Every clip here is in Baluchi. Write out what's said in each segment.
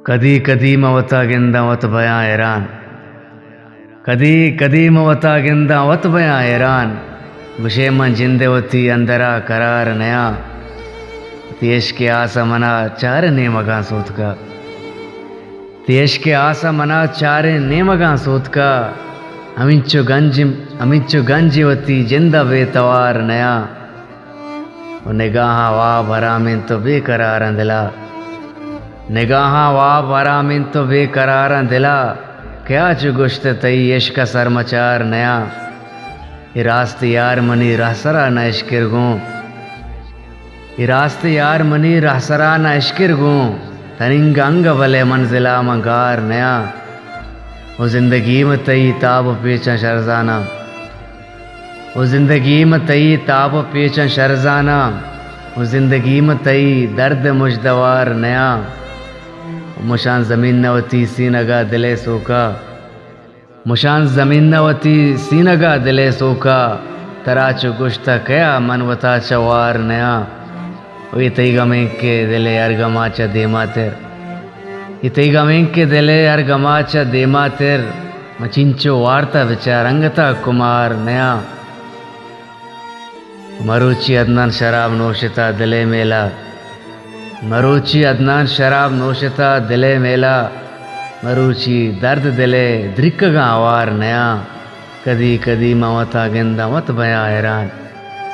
کدی کدی من وتا گنداں وت بیاں حیران۔ کدی کدی من وتا گنداں وت بیاں حیران۔ گوشے من جند ء وتی اندرا قرار نیاں۔ تئی عشق ء آس ء منا چاریں نیمگاں سوتکا۔ تئی عشق ء آس ء منا چاریں نیمگاں سوتکا۔ ہمینچو گنج، ہمینچو گنج وتی جند ء بے توار نیاں۔ و نگاہاں واب حرامیں تو بے قراراں دلا۔ نگاہاں واب حرامیں تو بے قراراں دلا۔ کیا چو گوشت تئی عشق ء سرمچار نیاں۔ اے راست یار منی رہسرا نہ اشکر گوں۔ اے راست یار منی رہسرا نہ اشکر گوں۔ تننگ انگ بلے منزلا من گار نیاں۔ و زندگی من تئی تاب و پیچاں شرزاناں۔ و زندگی من تئی تاب و پیچاں شرزاناں۔ و زندگی من تئی درد مژدوار نیاں۔ و مشان زمین ء وتی سینگا دل ء سوکا۔ مشان زمین ء وتی سینگا دل ء سوکا۔ ترا چو گوشتہ کیا من وتا چہ وار نیاں۔ و اے تئی گمیں کہ دل ء ہر گما چہ دیما تر۔ اے تئی گمیں کہ دل ء ہر گما چہ دیما تر۔ من چنچو وارتہ بچار انگتا کمار نیاں۔ مروچی عدنان شراب نوشتا دل ء میلا۔ مروچی عدنان شراب نوشتا دل ء میلا۔ مروچی درد دل ء درکگاں ہوار نیاں۔ کدی کدی من وتا گنداں وت بیاں حیران۔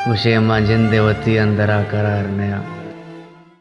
گوشے من جند ء وتی اندرا قرار نیاں۔